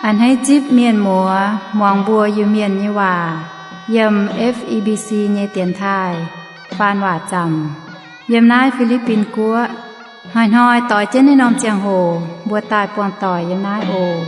A'hneiv zipv mienh muoz muangx mbuo Iu-Mienh nyei waac yiem F E B C nyei dienx taaih faan waac zaamc yiem naaiv Fi^li^bin Guoqv. Hnoi-hnoi doix jienv naaiv norm ziangh hoc mbuo daaih buangh doic yiem naaiv oc.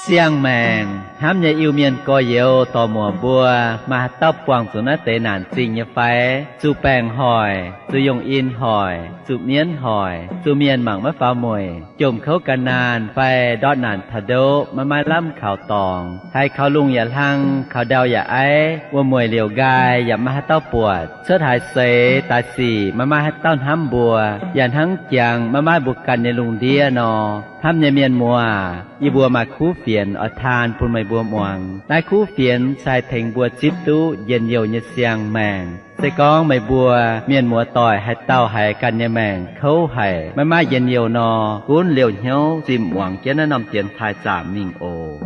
Siang-maengc hnamv nyei Iu-Mienh gorx-youz dorc-muoc mbuo, maaih haaix dauh buangh zuqc naaiv deix naanc zingh nyei fai? Zuqc baengc hoic, zuqc yongh in hoic, zuqc mienv hoic, zuqc mienh mangc maiv faaux mueic, jomc kouv ga'naanh fai ndortv naanc taux ndoqv maiv maaih lamh kaux dorngx, haiz kaux lungh yaac hlang, kaux ndau yaac aiv, wuom-mueic liouc nqaai yaac maiv maaih haaix dauh buatc, cuotv haaix seix daaih sic maiv maaih haaix dauh hnamv mbuo, yaac hnangv jangx maiv maaih mbuo ganh nyei lungh ndiev nor. Hnamv nyei mienh muoz, yie mbuo maaih kuv fienx oix taan bun meih mbuo muangx. Naaiv kuv fienx se haih tengx mbuo zipv duqv njien-youh nyei siang-maengc. Se gorngv meih mbuo mienh muoz-doic haaix dauh haiz ganh nyei maengc kouv haic, maiv maaih njien-youh nor, gunv liouh hnyouv zimh muangx jienv naaiv norm dienx taaih zaamc mingh oc.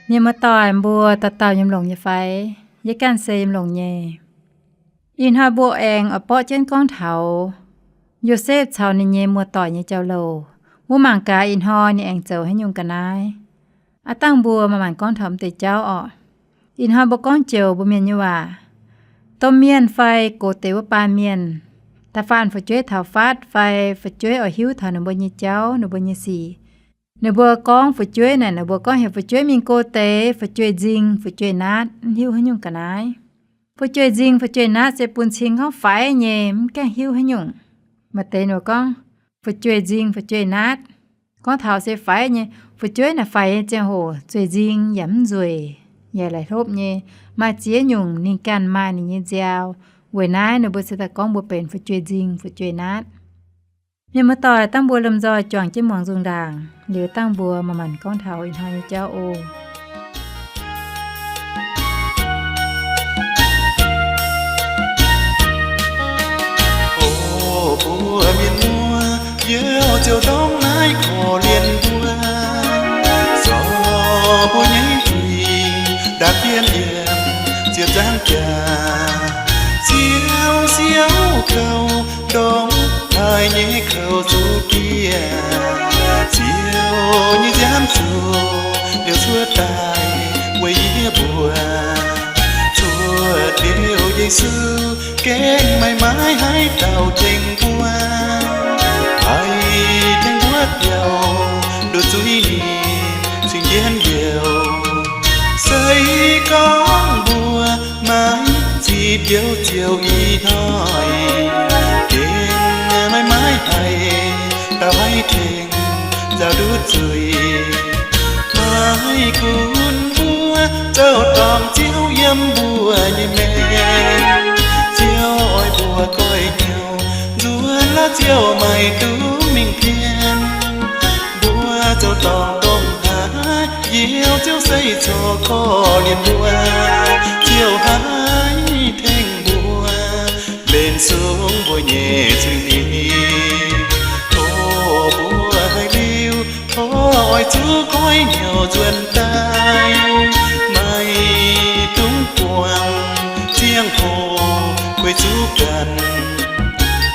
Mienh muoz-doic mbuo dauh dauh yiem longx nyei fai? Yie ganh se yiem longx nyei. Ih hnoi mbuo aengx oix borqv jienv gorngv taux Yosepv caux ninh nyei muoz-doic nyei jauv-louc. Mbuo mangc gaax ih hnoi ninh aengx zoux haaix nyungc ga'naaiv. Aav dangh mbuo maaih maanc gorngv taux m'deix jauv orqc. Ih hnoi mbuo gorngv joux mbuo Mienh nyei waac. Domh mienh fai gox deix wuov baan mienh, da'faanh fu'jueiv taux faatv fai fu'jueiv oix hiuv taux ninh mbuo nyei jauv, ninh mbuo nyei sic, ninh mbuo gorngv fu'jueiv naaic, ninh mbuo gorngv heuc fu'jueiv mingh go deix fu'jueiv-nzing, fu'jueiv-naatv, mv hiuv haaix nyungc ga'naaiv. Fu'jueiv-nzing, fu'jueiv-naatv se bun cing gorngv faix nyei, mv gaengh hiuv haaix nyungc. Maaih deix ninh mbuo gorngv fu'jueiv-nzing, fu'jueiv-naatv, gorngv taux se faix nyei. Fu'jueiv naaic faix nyei ziangh hoc zueiz-nzing yaac mv nzueic, yaac laih hlopv nyei. Maaih ziex nyungc ninh ganh maaih ninh nyei nziaaux. Weic naaiv ninh mbuo se daaih gorngv mbuo benx fu'jueiv-nzing, fu'jueiv-naatv. Mienh muoz-doic, dangh mbuo lomh nzoih juangc jienv muangx nzung ndaangc, liuz dangh mbuo maaih maanc gorngv taux ih hnoi nyei jauv oc. O mbuo mienh muoz, yie ziouc ndorm naaiv korv-lienh mbuo, zorc mbuo nyei huingx ndaapv bienv yiem ziepc nzaangv jaax, ziouc siouc kouv ndongc haaix nyei kouv zuqc diev, ziouc nyei nziaamv zuqc liouc cuotv daaih weic yie mbuo. Cuotv liouc Yesu gengh maiv maaih haaix dauh tengx mbuo. Haiz tengx mbuo biaux nduqc zuiz nyei cing jienv youc. Se gorngv mbuo maiv zipv youc ziouc ih hnoi, gengh maiv maaih haaix dauh haih tengx nzaaux nduqc zuiz. Maiv gunv mbuo zoux dorngc Ziouv yiem mbuo nyei maengc, Ziouv oix mbuo goiv hnyouv nzuonx laav Ziouv maiv dungx mingh pien. Mbuo zoux dorngc ndongc haaix, Ziouv, Ziouv se corc korv-lienh mbuo. Ziouv haih tengx mbuo mbenc sung mbuo nyei zuiz nyei. O mbuo haiz liuz, tov oix zuqc goiv hnyouv nzuonx daaih, maiv dungx buangh ziangh hoc guei zuqc ganh.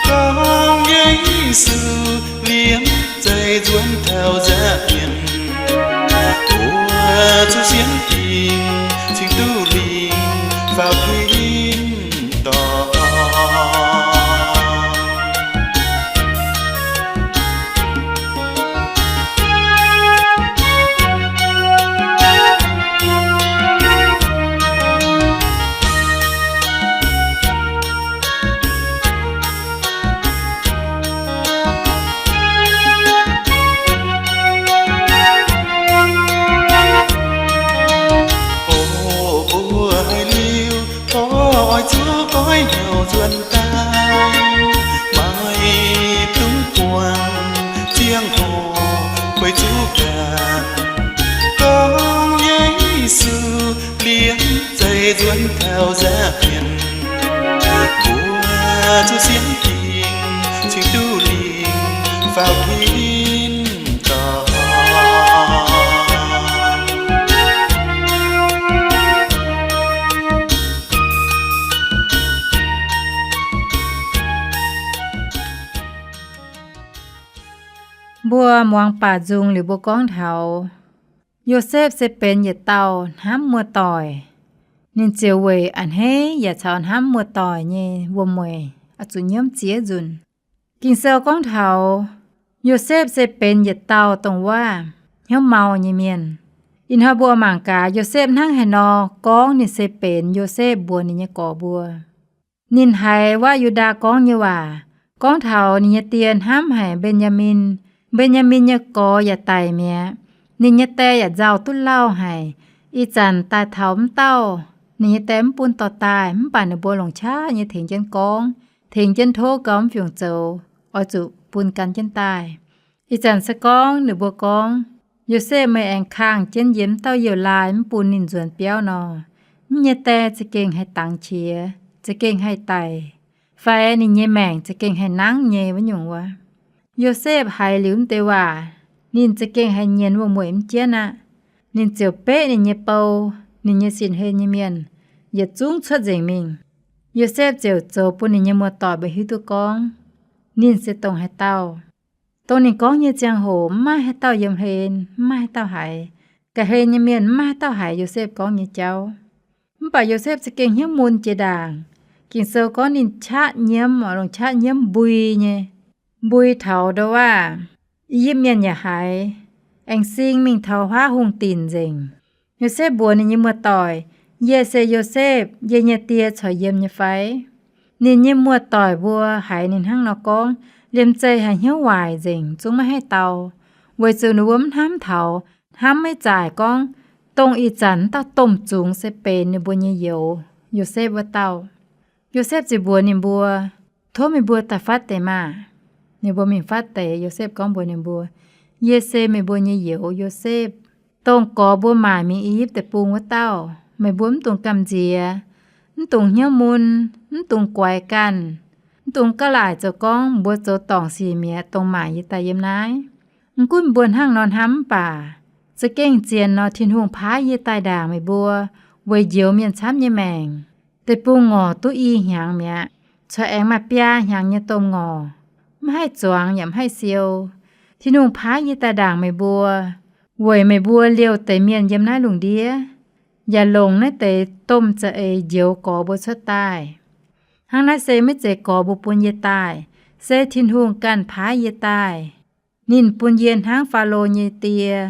Gorngv Yesu liemh zeih nzuonx taux nza'hmien, mbuo zuqc sienx fingx cingx duqv lingh faaux tinx dorngx. O Mbuo muangx baac nzung liuz mbuo gorngv taux Yosepv se benx yietc dauh hnamv muoz-doic. Ninh ziouc weic a'hneiv yaac caux hnamv muoz-doic nyei wuom-mueic oix zuqc nyiemv ziex nzunc. Ging-Sou gorngv taux Yosepv se benx yietc dauh dongh wuov hnyouv mau nyei mienh. Ih hnoi mbuo mangc gaax Yosepv hnangv haaix nor gorngv ninh se benx Yosepv mbuox ninh nyei gorx mbuo. Ninh haiz wuov Yu^ndaa gorngv nyei waac, gorngv taux ninh nyei die hnamv haic Mben^yaa^min. Mben^yaa^min nyei gorx yaac daic mi'aqv. Ninh nyei die yaac nzauh duqv lauh haic. Ih zanc daaih taux m'dauh, ninh nyei die mv bun dorh daaih, mv baac ninh mbuo longc qaqv nyei tengx jienv gorngv, tengx jienv tov gau mv fiungc zoux, oix zuqc bun gan jienv daaih. Ih zanc se gorngv ninh mbuo gorngv, Yosepv, meih aengx kangh jienv yiem m'dauh youh laai mv bun ninh nzuonx biauv nor, m'nyei die za'gengh haih dangx qiex, za'gengh haih daic, fai ninh nyei maengc za'gengh haih nangv nyei wuov nyungc wuov. Yosepv haiz liuz m'deix waac, ninh za'gengh haiz nyienz wuom-mueic mv jienv aqv. Ninh ziouc beqv ninh nyei bou, ninh nyei sin-hlen nyei mienh, yietc zungv cuotv nzengc mingh. Yosepv ziouc zoux bun ninh nyei muoz-doic mbuo hiuv duqv gorngv, ninh se dongh haaix dauh. Dongh ninh gorngv nyei ziangh hoc mv maaih haaix dauh yiem hlen, mv maaih haaix dauh haiz. Ga'hlen nyei mienh mv maaih haaix dauh haiz Yosepv gorngv nyei jauv. Mv baac Yosepv za'gengh hnyouv mun jiex ndaangc. Ging-Sou gorngv ninh qaqv nyiemv, longc qaqv nyiemv mbui nyei. Mbui taux ndo waav I^yipv Mienh yaac haiz, aengx sing mingh taux huaav hungh dinc nzengc. Yosepv mbuox ninh nyei muoz-doic, Yie se Yosepv, yie nyei die corc yiem nyei fai? Ninh nyei muoz-doic mbuo haiz ninh hnangv nor gorngv, liemh zeih haiz hnyouv waaic nzengc, zungv maiv haih dau, weic zuqc ninh mbuo mv hnamv taux, hnamv maiv zaaic gorngv, dongh ih zanc dauh domh zungx se benx ninh mbuo nyei youz, Yosepv wuov dauh. Yosepv ziouc mbuox ninh mbuo, Tov meih mbuo daaih fatv deix maah! Ninh mbuo mingh fatv deix. Yosepv gorngv mbuox ninh mbuo, Yie se meih mbuo nyei youz, Yosepv, dongh gorx mbuo maaic mingh I^yipv Deic-Bung wuov dauh. Meih mbuo mv dungx gamh nziex, mv dungx hnyouv mun, mv dungx guaix ganh, mv dungx ga'laaic zoux gorngv mbuo zoux dorngc sic mi'aqv dongh maaic yie daaih yiem naaiv. Mv gunv mbuo hnangv nor hnamv mv baac, za'gengh zien nor Tin-Hungh paaiv yie daaih ndaangc meih mbuo weic njoux mienh camv nyei maengc. Deic-bung ngorc duqv i hnyangx mi'aqv, corc aengx maaih biaa hnyangx nyei domh ngorc, mv haih zuangx yaac mv haih siou. Tin-Hungh paaiv yie daaih ndaangc meih mbuo weic meih mbuo liouh deix mienh yiem naaiv lungh ndiev yaac longc naaiv deix domh za'eix njoux gorx mbuo cuotv daaih. Hnangv naaiv se maiv zeiz gorx mbuo bun yie daaih, se Tin-Hungh ganh paaiv yie daaih. Ninh bun yie hnangv Faalo nyei die,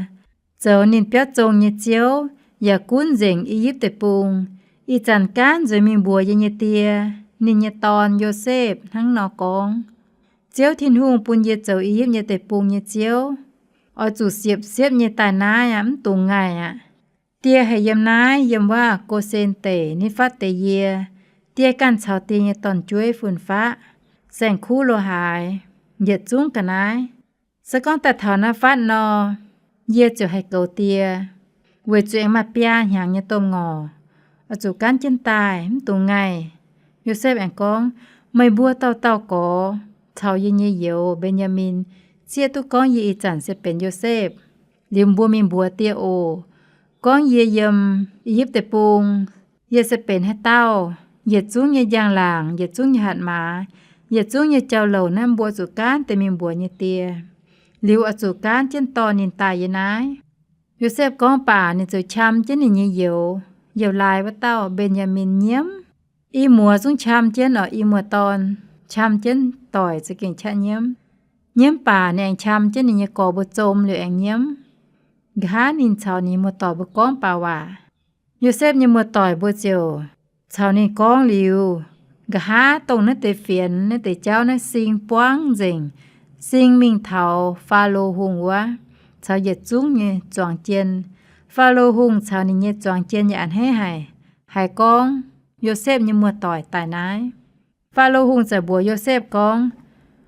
zoux ninh biauv zong nyei ziouv, yaac gunv nzengc I^yipv Deic-Bung. Ih zanc gaanv nzuonx mingh mbuox yie nyei die, ninh nyei dorn, Yosepv, hnangv nor gorngv, Ziouv Tin-Hungh bun yie zoux I^yipv nyei deic-bung nyei ziouv. Oix zuqc siepv-siepv nyei daaih naaiv aqv, mv dungx ngaih aqv. Die haih yiem naaiv, yiem wuov Go^sen Deic, ninh fatv deix yie. Die ganh caux die nyei dorn-jueiv, fun-faqv, saeng-kuv lo haaix, yietc zungv ga'naaiv. Se gorngv daaih taux naaiv fatv nor, yie ziouc haih goux die, weic zuqc aengx maaih biaa hnyangx nyei domh ngorc, oix zuqc gaanv jienv daaih, mv dungx ngaih. Yosepv aengx gorngv, Meih mbuo dauh dauh gorx caux yie nyei youz, Mben^yaa^min, zieqv duqv gorngv yie ih zanc se benx Yosepv. Liuz mbuo mingh mbuox die oc, gorngv yie yiem I^yipv Deic-Bung, yie se benx haaix dauh, yietc zungv nyei njang-laangc, yietc zungv nyei hatc maaz, yietc zungv nyei jauv-louc naaiv mbuo zuqc gaanv deix mingh mbuox nyei die. Liuz oix zuqc gaanv jienv dorh ninh daaih yie naaiv. Yosepv gorngv baac ninh ziouc qam jienv ninh nyei youz, youz laai wuov dauh, Mben^yaa^min, nyiemv. I muoz zungv qam jienv oc, i muoz-dorn qam jienv doic za'gengh qaqv nyiemv. Nyiemv baac ninh aengx qam jienv ninh nyei gorx mbuo zom liuz aengx nyiemv. Nqa'haav ninh caux ninh muoz-doic mbuo gorngv baac waac, Yosepv nyei muoz-doic mbuo ziouc caux ninh gorngv liuz, nqa'haav dongh naaiv deix fienx, naaiv deix jauv naaiv sing buangv nzengc, sing mingh taux Faalo Hungh wuov, caux yietc zungv nyei zuangx jien. Faalo Hungh caux ninh nyei zuangx jien yaac a'hneiv haic, haiz gorngv Yosepv nyei muoz-doic daaih naaiv. Faalo Hungh ziouc mbuox Yosepv gorngv,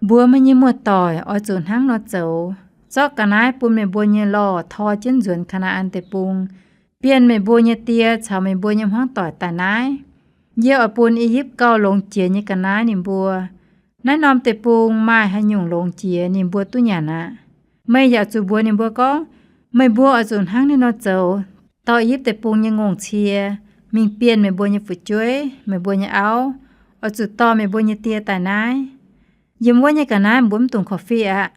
Mbuox meih nyei muoz-doic oix zuqc hnangv nor zoux, zorqv ga'naaiv bun meih mbuo nyei lorh tor jienv nzuonx Kaa^naa^an Deic-Bung, bienh meih mbuo nyei die caux meih mbuo nyei hmuangv doic daaih naaiv. Yie oix bun I^yipv Gauh Longx Jiex nyei Ga'naaiv ninh mbuo. Naaiv norm deic-bung maaih haaix nyungc longx jiex ninh mbuo duqv nyanc aqv. Meih yaac zuqc mbuox ninh mbuo gorngv, Meih mbuo oix zuqc hnangv naaiv nor zoux, dorh I^yipv Deic-Bung nyei ngongh cie mingh bienh meih mbuo nyei fu'jueiv, meih mbuo nyei auv, oix zuqc dorh meih mbuo nyei die daaih naaiv. Yiem wuov nyei ga'naaiv mbuo mv dungx korv-fiqv aqv.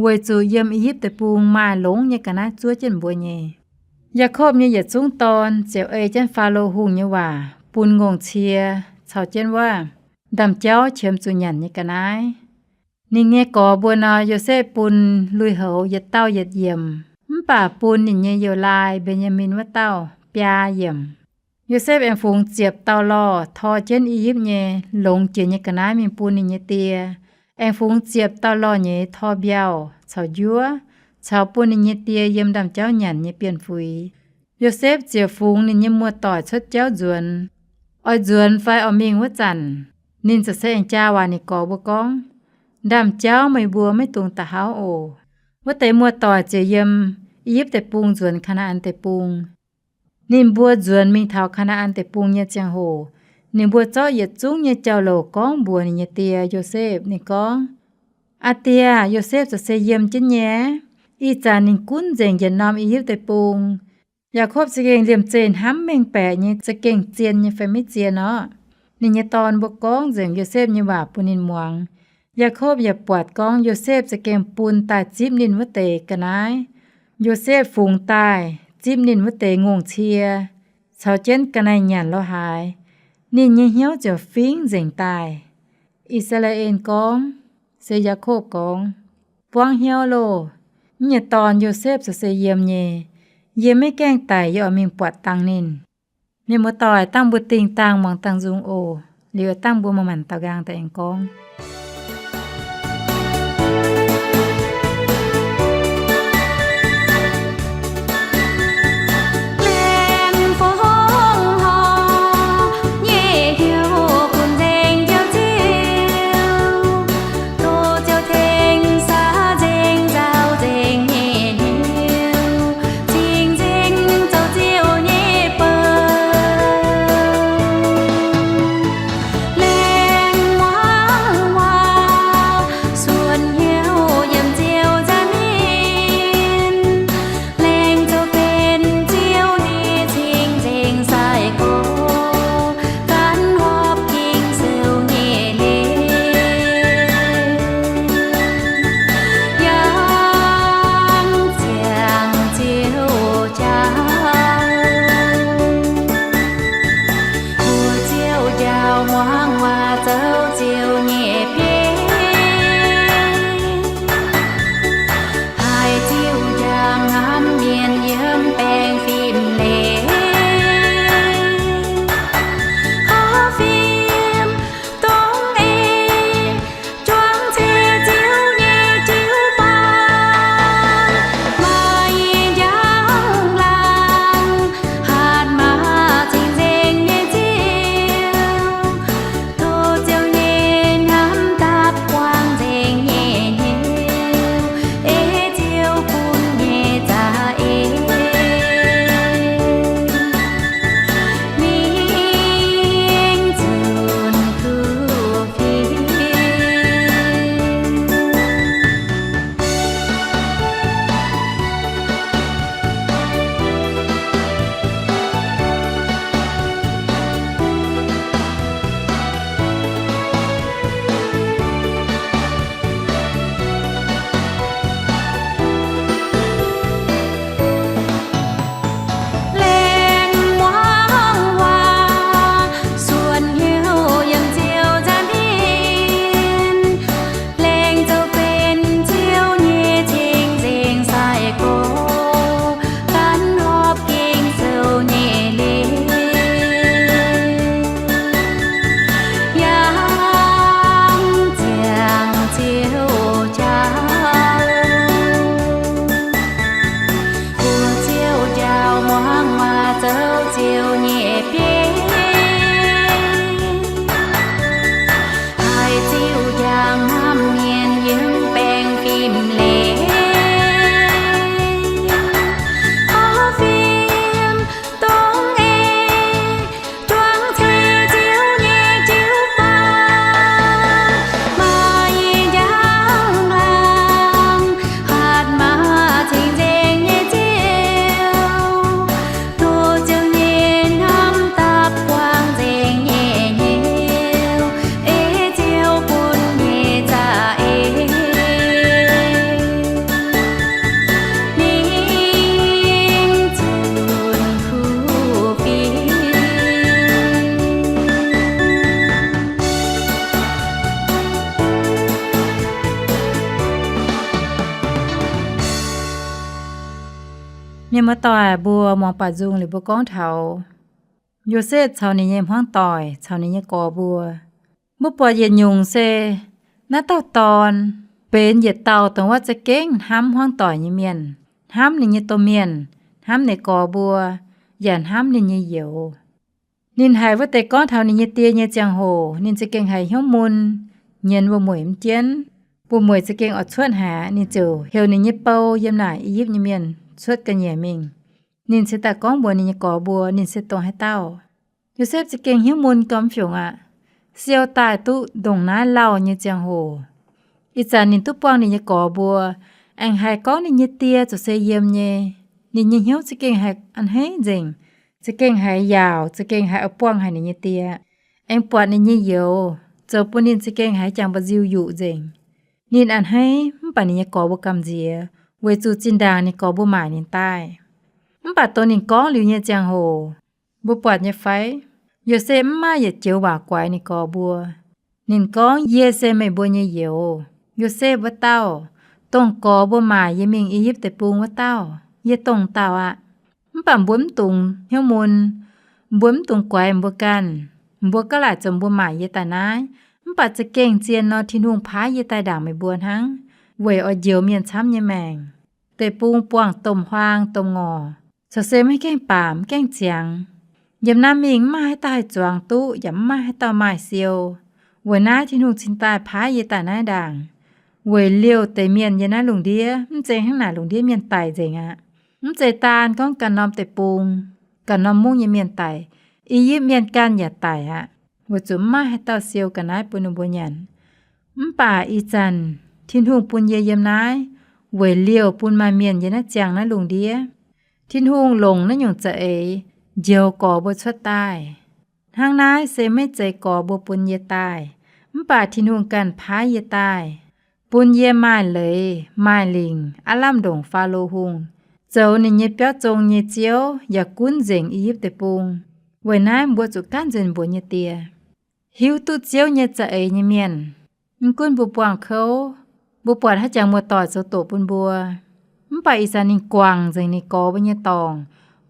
weic zuqc yiem I^yipv Deic-Bung maaih longx nyei ga'naaiv zuov jienv mbuo nyei. Yaakopv nyei yietc zungv dorn ziouc ei jienv Faalo Hungh nyei waac bun ngongh cie caux jienv wuov ndaamv-jauv qiemx zuqc nyanc nyei ga'naaiv. Ninh nyei gorx mbuo nor, Yosepv bun lui-houx yietc dauh yietc yiemc, mv baac bun ninh nyei youz-laai, Mben^yaa^min wuov dauh, biaa yiemc. Yosepv aengx fungx ziepc dauh lorh tor jienv I^yipv nyei longx jiex nyei ga'naaiv mingh bun ninh nyei die, aengx fungx ziepc dauh lorh nyei tor mbiauh caux njuov, caux bun ninh nyei die yiem ndaamv-jauv nyanc nyei bienh fuix. Yosepv ziouc fungx ninh nyei muoz-doic cuotv jauv nzuonx. Oix nzuonx fai oix mingh wuov zanc, ninh ziouc se aengx jaa waac ninh gorx mbuo gorngv, Ndaamv-jauv meih mbuo maiv dungx da'hauv oc. Wuov deix muoz-doic ziouc yiem I^yipv Deic-Bung nzuonx Kaa^naa^an Deic-Bung. Ninh mbuo nzuonx mingh taux Kaa^naa^an Deic-Bung nyei ziangh hoc, ninh mbuo zorqv yietc zungv nyei jauv-louc gorngv mbuox ninh nyei die, Yosepv. Ninh gorngv, Aa die aah, Yosepv ziouc se yiem jienv nyei. Ih zanc ninh gunv nzengc yietc norm I^yipv Deic-Bung. Yaakopv za'gengh liemh zeih hnamv mengh baeqc nyei, za'gengh zien nyei fai maiv zien orqc? Ninh nyei dorn mbuo gorngv nzengc Yosepv nyei waac bun ninh muangx. Yaakopv yaac buatc gorngv Yosepv za'gengh bun daaih zipv ninh wuov deix ga'naaiv. Yosepv fungx daaih zipv ninh wuov deix ngongh cie caux jienv ga'naaiv nyanc lo haaix, ninh nyei hnyouv ziouc fingx nzengc daaih. I^saa^laa^en gorngv, se Yaakopv gorngv, Buangv hnyouv loh! Yie nyei dorn, Yosepv, ziouc se yiem nyei. Yie maiv gaengh daic, yie oix mingh buatc dangx ninh. Mienh muoz-doic, dangh mbuo dingh dangh muangx dangh nzung oc. Liuz dangh mbuo maaih maanc daux nqaang daaih aengx gorngv. Mienh muoz-doic, mbuo muangx baac nzung liuz mbuo gorngv taux Yosepv caux ninh nyei hmuangv doic caux ninh nyei gorx mbuo. Mbuo buatc yietc nyungc se naaiv dauh dorn benx yietc dauh dongh wuov za'gengh hnamv hmuangv doic nyei mienh, hnamv ninh nyei domh mienh, hnamv ninh gorx mbuo, yaac hnamv ninh nyei youz. Ninh haiz wuov deix gorngv taux ninh nyei die nyei ziangh hoc, ninh za'gengh haiz hnyouv mun, nyienz wuom-mueic mv jienv. Wuom-mueic za'gengh oix cuotv haic aqv. Ninh ziouc heuc ninh nyei bou yiem naaic I^yipv nyei mienh cuotv ga'nyiec mingh. Ninh cingx daaih gorngv mbuox ninh nyei gorx mbuo ninh se dongh haaix dauh. Yosepv za'gengh hnyouv mun gau mv fiungc aqv. Siou daaih duqv ndongc naaiv lauh nyei ziangh hoc, ih zanc ninh duqv buangh ninh nyei gorx mbuo, aengx haiz gorngv ninh nyei die zuqc se yiem nyei. Ninh nyei hnyouv za'gengh haiz a'hneiv nzengc, za'gengh haiz yaauc, za'gengh haiz oix buangh haic ninh nyei die. Aengx buatc ninh nyei youz zoux bun ninh za'gengh haiz jangx mba'nziu yuqc nzengc. Ninh a'hneiv mv baac ninh nyei gorx mbuo gamh nziex, weic zuqc zinh ndaangc ninh gorx mbuo maaic ninh daaih. Mv baac dongh ninh gorngv liuz nyei ziangh hoc, mbuo buatc nyei fai, Yosepv mv maaih yietc joux waac guaix ninh gorx mbuo. Ninh gorngv, Yie se meih mbuo nyei youz. Yosepv wuov dauh, dongh gorx mbuo maaic yie mingh I^yipv Deic-Bung wuov dauh, yie dongh dauh aqv. Mv baac mbuo mv dungx hnyouv mun, mbuo mv dungx guaix mbuo ganh. Mbuo gaav laaic zoux mbuo maaic yie daaih naaiv, mv baac za'gengh zien nor Tin-Hungh paaiv yie daaih ndaangc meih mbuo hnangv, weic oix njoux mienh camv nyei maengc. Deic-bung buangh domh huaang domh ngorc, corc se maiv gaengh baac mv gaengh ziangx. Yiem naaiv mingh mv maaih haaix dauh haih zuangx duqv yaac mv maaih haaix dauh maaih siou. Weic naaiv Tin-Hungh cingx daaih paaiv yie daaih naaiv ndaangc, weic liouh deix mienh yiem naaiv lungh ndiev mv zeiz hnangv naaic lungh ndiev mienh daic nzengc aqv. Mv zeiz daan gorngv ganh norm deic-bung, ganh norm mungv nyei mienh daic, I^yipv mienh ganh yaac daic aqv. Weic zuqc mv maaih haaix dauh siou ga'naaiv bun ninh mbuo nyanc. Mv baac ih zanc Tin-Hungh bun yie yiem naaiv, weic liouh bun maaih mienh yiem naaiv ziangh naaiv lungh ndiev. Tin-Hungh longc naaiv nyungc za'eix njoux gorx mbuo cuotv daaih. Hnangv naaiv se maiv zeiz gorx mbuo bun yie daaih, mv baac Tin-Hungh ganh paaiv yie daaih, bun yie maaih leiz maaih lingc aav lamh ndongc Faalo Hungh, zoux ninh nyei biauv zong nyei ziouv yaac gunv nzengc I^yipv Deic-Bung. Weic naaiv mbuo zuqc gaanv nzunc mbuox nyei die. Hiuv duqv Ziouv nyei za'eix nyei mienh, mv gunv mbuo buangh kouv, mbuo buatc haaix jangx muoz-doic zoux doqc bun mbuo, mv baac ih zanc ninh guangc nzengc ninh gorx mbuo nyei dorngc,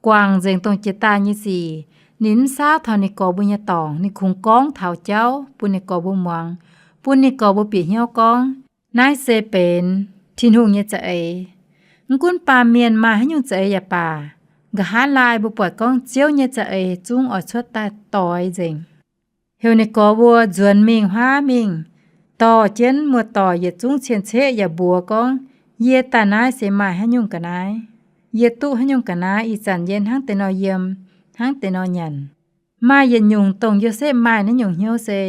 guangc nzengc dongh jiex daaih nyei sic. Ninh mv saauv taux ninh gorx mbuo nyei dorngc, ninh kungx gorngv taux jauv bun ninh gorx mbuo muangx, bun ninh gorx mbuo bieqc hnyouv gorngv naaiv se benx Tin-Hungh nyei za'eix. Mv gunv baamh mienh maaih haaix nyungc za'eix yaac baac, nqa'haav laai mbuo buatc gorngv Ziouv nyei za'eix zungv oix cuotv daaih doix nzengc. Heuc ninh gorx mbuo nzuonx mingh huaav mingh, dorh jienv muoz-doic yietc zungv cien-ceqv yaac mbuox gorngv, yie daaih naaiv se maaih haaix nyungc ga'naaiv, yie duqv haaix nyungc ga'naaiv, ih zanc yie hnangv deix nor yiem, hnangv deix nor nyanc. Maaih yietc nyungc dongh Yosepv maaih naaiv nyungc hnyouv se,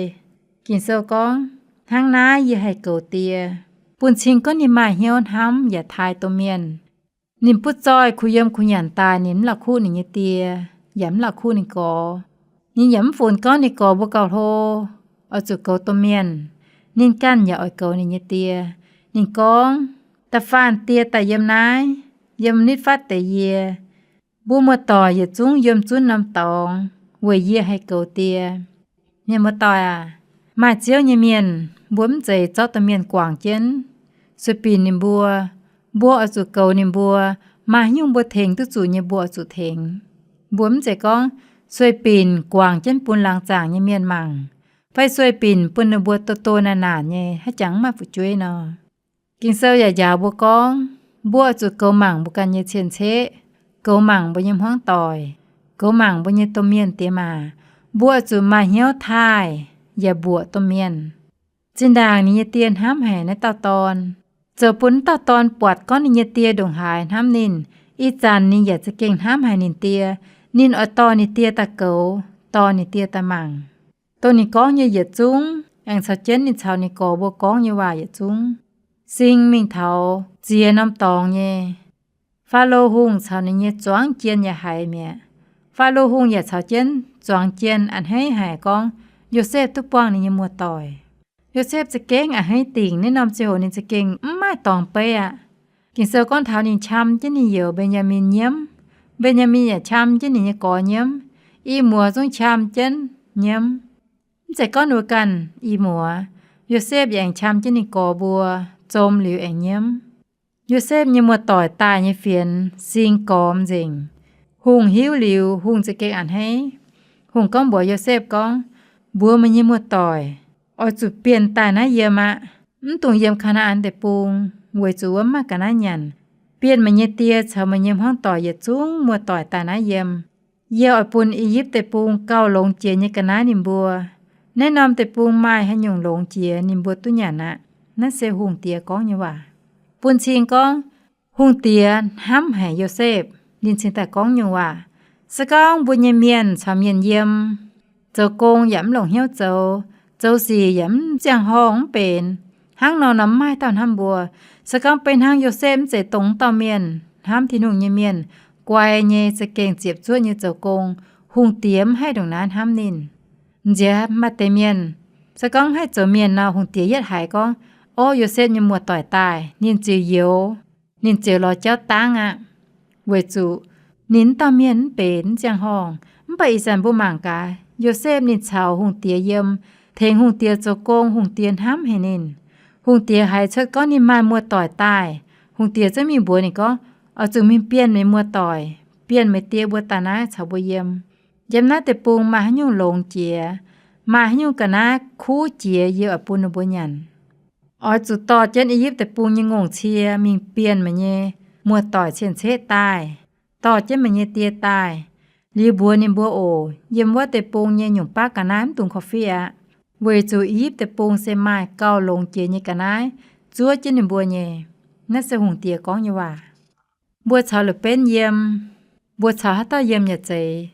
Ging-Sou gorngv, hnangv naaiv yie haih goux die, bun cing gorngv ninh maaih hnyouv hnamv yaac taaih domh mienh. Ninh butv zoih kuh yiem kuh nyanc daaih, ninh mv la'kuqv ninh nyei die, yaac mv la'kuqv ninh gorx. Ninh yaac mv funx gorngv ninh gorx mbuo gauh hlo, oix zuqc goux domh mienh. Ninh ganh yaac oix goux ninh nyei die. Ninh gorngv, da'faanh die daaih yiem naaiv, yiem nitv fatv deix yie, mbuo muoz-doic yietc zungv yiem zunv norm dorngx weic yie haih goux die. Mienh muoz-doic aac, maaih Ziouv nyei mienh, mbuo mv zeiz zorqv domh mienh guangc jienv, sueih binc ninh mbuo. Mbuo oix zuqc goux ninh mbuo. Maaih haaix nyungc mbuo tengx duqv zuqc nyei, mbuo oix zuqc tengx. Mbuo mv zeiz gorngv sueih binc guangc jienv bun laangz zaangc nyei mienh mangc, fai sueih binc bun ninh mbuo do do naanc naanc nyei, haaix jangx mv maaih fu'jueiv nor. Ging-Sou yaac njaaux mbuo gorngv, mbuo oix zuqc goux mangc mbuo ganh nyei cien-ceqv, goux mangc mbuo nyei hmuangv doic, goux mangc mbuo nyei domh mienh diex maac. Mbuo oix zuqc maaih hnyouv taaih yaac mbuoqc domh mienh. Zinh ndaangc ninh nyei die hnamv haic naaiv dauh dorn, zoux bun naaiv dauh dorn buatc gorngv ninh nyei die ndongc haaix hnamv ninh. Ih zanc ninh yaac za'gengh hnamv haic ninh die. Ninh oix dorh ninh die daaih goux, dorh ninh die daaih mangc. Dongh ninh gorngv nyei yietc zungv, aengx caux jienv ninh caux ninh gorx mbuo gorngv nyei waac yietc zungv, sing mingh taux ziex norm dorngx nyei, Faalo Hungh caux ninh nyei zuangx jien yaac haiz mi'aqv. Faalo Hungh yaac caux jienv zuangx jien a'hneiv haic gorngv Yosepv duqv buangh ninh nyei muoz-doic. Yosepv za'gengh a'hneiv dingc. Naaiv norm ziangh hoc ninh za'gengh mv maaih dorngx beiv aqv. Ging-Sou gorngv taux ninh qam jienv ninh youz Mben^yaa^min nyiemv. Mben^yaa^min yaac qam jienv ninh nyei gorx nyiemv. I muoz zungv qam jienv nyiemv. Mv zeiz gorngv ninh mbuo ganh, i muoz, Yosepv yaac aengx qam jienv ninh gorx mbuo, zom liuz aengx nyiemv. Yosepv nyei muoz-doic daaih nyei fienx sing gormx nzengc. Hungh hiuv liuz, hungh za'gengh a'hneiv. Hungh gorngv mbuox Yosepv gorngv, Mbuox meih nyei muoz-doic, oix zuqc bienh daaih naaiv yiem aqv. Mv dungx yiem Kaa^naa^an Deic-Bung, weic zuqc wuov mv maaih ga'naaiv nyanc. Bienh meih nyei die caux meih nyei hmuangv doic yietc zungv muoz-doic daaih naaiv yiem. Yie oix bun I^yipv Deic-Bung gauh longx jiex nyei ga'naaiv ninh mbuo. Naaiv norm deic-bung maaih haaix nyungc longx jiex ninh mbuo duqv nyanc aqv. Naaiv se hungh diex gorngv nyei waac. Bun cing gorngv, hungh diex hnamv haic Yosepv, ninh cingx daaih gorngv nyungc waac. Se gorngv mbuo nyei mienh caux mienh yiem, zoux gong yaac mv longc hnyouv zoux, zoux sic yaac mv ziangh horngh mv benx, hnangv nor nor mv maaih dauh hnamv mbuo. Se gorngv beiv hnangv Yosepv mv zeiz dongh wuov dauh mienh, hnamv Tin-Hungh nyei mienh, guai nyei, za'gengh ziepc zuoqv nyei zoux gong, hungh diex mv haih ndongc naaiv hnamv ninh. Nziex maaih deix mienh, se gorngv haih zoux mienh nor, hungh diex yietv haiz gorngv, Orv, Yosepv nyei muoz-doic daaih, ninh ziouc youx, ninh ziouc lorz jauv dangv aqv. Weic zuqc ninh wuov dauh mienh mv benx, mv ziangh horngh. Mv baac ih zanc mbuo mangc gaax, Yosepv ninh caux hungh diex yiem, tengx hungh diex zoux gong, hungh diex hnamv haic ninh. Hungh diex haiz cuotv gorngv ninh maaih muoz-doic daaih, hungh diex zungv mingh mbuox ninh gorngv, Oix zuqc mingh bienh meih muoz-doic, bienh meih die mbuo daaih naaiv caux mbuo yiem. Yiem naaiv deic-bung maaih haaix nyungc longx jiex, maaih haaix nyungc ga'naaiv kuv jiex, yie oix bun ninh mbuo nyanc. Oix zuqc dorh jienv I^yipv Deic-Bung nyei ngongh-cie mingh bienh meih nyei muoz-doic cien-ceqv daaih, dorh jienv meih nyei die daaih, liuz mbuox ninh mbuo oc, yiem wuov deic-bung nyei nyungc baav ga'naaiv mv dungx korv-fiqv aqv, weic zuqc I^yipv Deic-Bung se maaih gauh longx jiex nyei ga'naaiv zuov jienv ninh mbuo nyei. Naaiv se hungh diex gorngv nyei waac. Mbuo caux la'benv yiem, mbuo caux haaix dauh yiem yaac zeiz.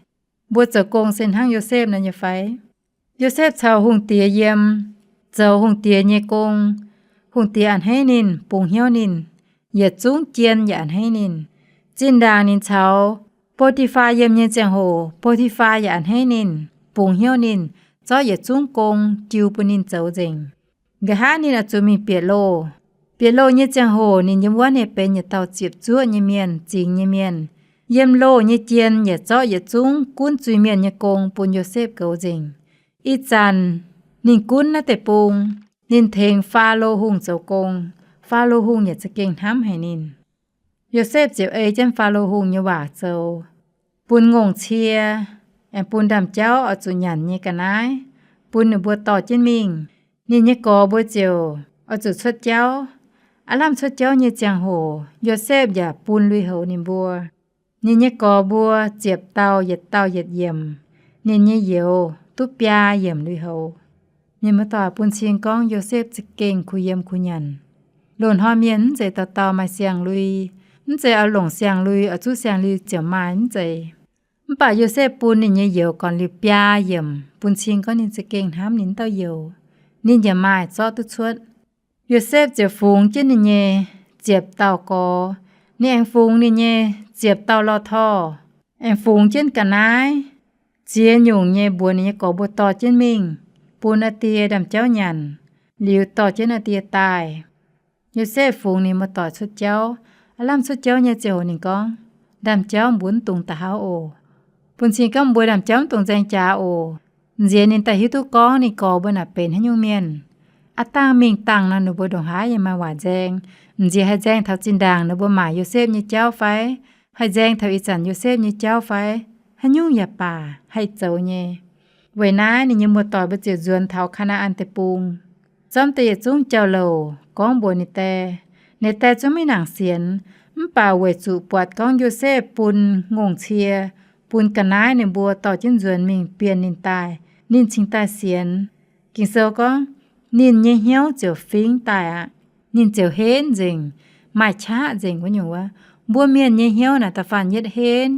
Mbuo zoux gong se hnangv Yosepv nor nyei fai? Yosepv caux hungh diex yiem, zoux hungh diex nyei gong. Hungh diex a'hneiv ninh, bungx hnyouv ninh, yietc zungv jien yaac a'hneiv ninh. Zinh ndaangc ninh caux Bo^ti^faa yiem nyei ziangh hoc, Bo^ti^faa yaac a'hneiv ninh, bungx hnyouv ninh, zorqv yietc zungv gong jiu bun ninh zoux nzengc. Nqa'haav ninh oix zuqc mingh bieqc loh. Bieqc loh nyei ziangh hoc ninh yiem wuov ninh benx yietc dauh ziepc zuoqv nyei mienh, zingx nyei mienh. Yiem loh nyei jien yaac zorqv yietc zungv gunv zuiz-mienh nyei gong bun Yosepv goux nzengc. Ih zanc ninh gunv naaiv deic-bung, ninh tengx Faalo Hungh zoux gong. Faalo Hungh yaac za'gengh hnamv haic ninh. Yosepv ziouc ei jienv Faalo Hungh nyei waac zoux, bun ngongh cie, aengx bun ndaamv-jauv oix zuqc nyanc nyei ga'naaiv, bun ninh mbuo dorh jienv mingh. Ninh nyei gorx mbuo ziouc oix zuqc cuotv jauv. Aav lamh cuotv jauv nyei ziangh hoc, Yosepv yaac bun lui-houx ninh mbuo. Ninh nyei gorx mbuo ziepc dauh yietc dauh yietc yiemc. Ninh nyei youz duqv biaa yiemc lui-houx. Mienh muoz-doic, bun cing gorngv Yosepv za'gengh kuh yiem kuh nyanc. Loz-hnoi mienh mv zeiz dauh dauh maaih siang-lui, mv zeiz oix longc siang-lui, oix zuqv siang-lui ziouc maaih, mv zeiz. Mv baac Yosepv bun ninh nyei youz gorn-liuz biaa yiemc, bun cing gorngv ninh za'gengh hnamv ninh wuov dauh youz. Ninh yaac maaih zorqv duqv cuotv. Yosepv ziouc fungx jienv ninh nyei ziepc dauh gorx. Ninh aengx fungx ninh nyei ziepc dauh lorh torh, aengx fungx jienv ga'naaiv ziex nyungc nyei mbuox ninh nyei gorx mbuo dorh jienv mingh bun aa die ndaamv-jauv nyanc, liuz dorh jienv aa die daaih. Yosepv fungx ninh muoz-doic cuotv jauv. Aav lamh cuotv jauv nyei ziangh hoc ninh gorngv, Ndaamv-jauv mbuo mv dungx da'hauv oc. Bun cing gorngv mbuo ndaamv-jauv mv dungx nzaeng jaax oc. Nziex ninh daaih hiuv duqv gorngv ninh gorx mbuo naaic benx haaix nyungc mienh. Aav dangh mingh dangh nor ninh mbuo ndongc haaix yaac maaih waac nzaeng. Nziex haih nzaeng taux zinh ndaangc ninh mbuo maaic Yosepv nyei jauv fai? Haih nzaeng taux ih zanc Yosepv nyei jauv fai? Haaix nyungc yaac baac haih zoux nyei. Weic naaiv ninh nyei muoz-doic mbuo ziouc nzuonx taux Kaa^naa^an Deic-Bung, zormv deix yietc zungv jauv-louc gorngv mbuox ninh die. Ninh die zungv maiv nangc sienx, mv baac weic zuqc buatc gorngv Yosepv bun ngongh cie, bun ga'naaiv ninh mbuo dorh jienv nzuonx mingh bienh ninh daaih, ninh cingx daaih sienx. Ging-Sou gorngv, ninh nyei hnyouv ziouc fingx daaih aqv. Ninh ziouc henv nzengc, maaih qaqv nzengc wuov nyungc wuov. Mbuo mienh nyei hnyouv naaic da'faanh yietv henv,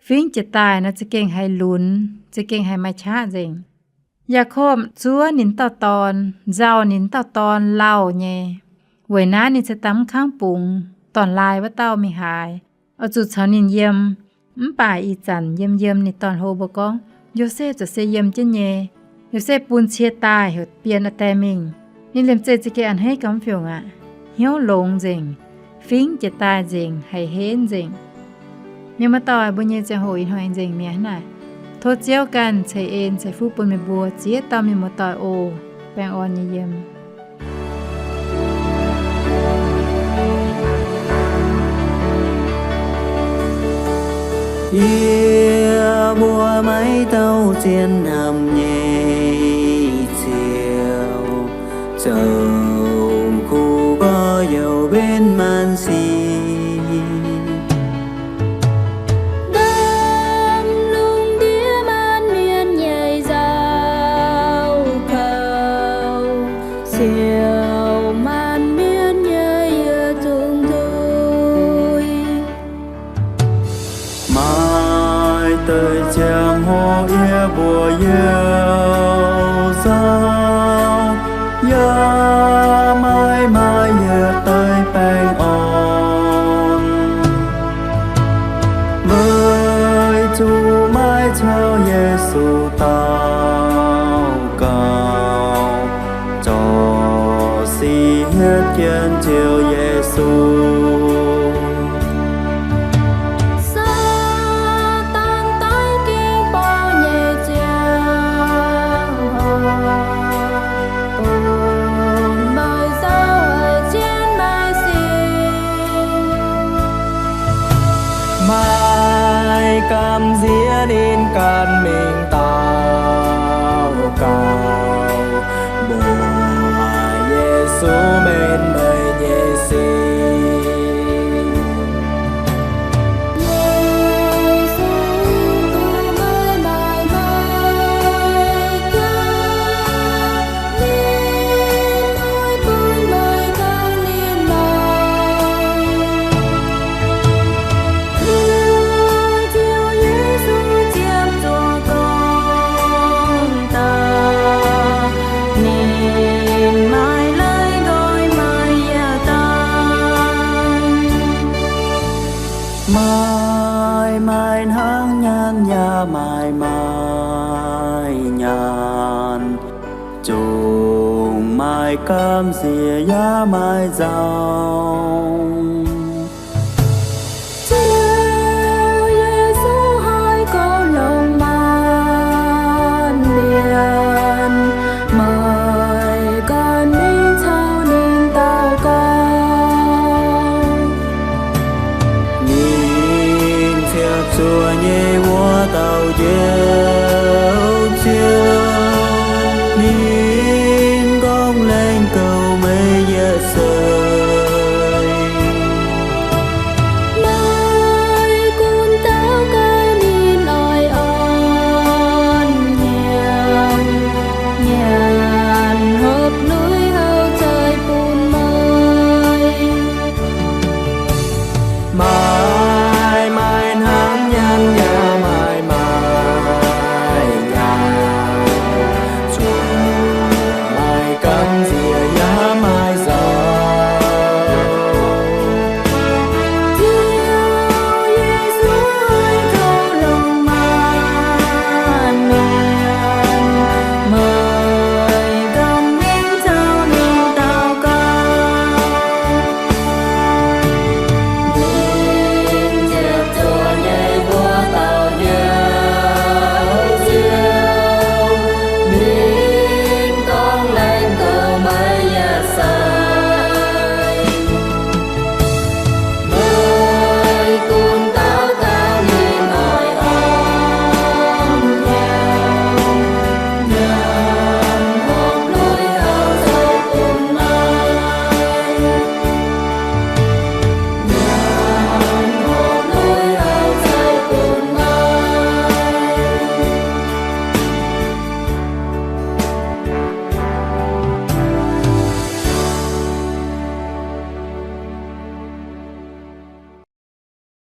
fingx jiez daaih nor za'gengh haiz lunx, za'gengh haiz maaih qaqv nzengc. Yaakopv zuov ninh dauh dorn, nzauh ninh dauh dorn lauh nyei. Weic naaiv ninh se dangh mv kangv bungx dorn-laai wuov dauh mingh haaix, oix zuqc caux ninh yiem. Mv baac ih zanc yiem yiem ninh dorn-hlo mbuo gorngv, Yosepv za'gengh yiem jienv nyei. Yosepv bun cie daaih heuc bienh aa die mingh. Ninh liemh zeih za'gengh a'hneiv gauh mv fiungc aqv. Hnyouv longx nzengc, fingx jiez daaih nzengc, haiz henv nzengc. Mienh muoz-doic, mbuo nyei ziangh hoc ih hnoi nzengc mi'aqv naaic. Tov Ziouv ganh ceix en ceix fuqv bun meih mbuo ziex dauh mienh muoz-doic oc. Baengh orn nyei yiem. Yie mbuo maiv dauh zien hnamv nyei ziouc, zoux kuv gorx-youz mbenc maanc sic. Ndaamv-lungh ndiev maanc mienh nyei nzauh kouv, siouc maanc mienh nyei yietc zungv nduih. Maaih deix ziangh hoc yie mbuo youh nzauh, yaac maaih maaih yietc deix baengh orn. Weic zuqc maiv caux Yesu daux gaux, zorc sic hietv jienv Ziouv Yesu. Saadaan daiv ging bou nyei ziangh hoc, bun meih nzauh haic jienv meih sin. Maaih gamh nziex ninh ganh mingh daux gaux, mbuox Yesu mbenc meih nyei sic. Yesu duqv meih maaih meih jaa, ninh oix bun meih ganh ninh maah. Ziouv Yesu ziepc zuoqc gorngv daaih, ninh maaih leiz nqoi meih yietc dauh. Maaih maaih hnangv nyaanh yaac maaih maaih nyaanh, zungv maaih gamh nziex yaac maaih nzauh.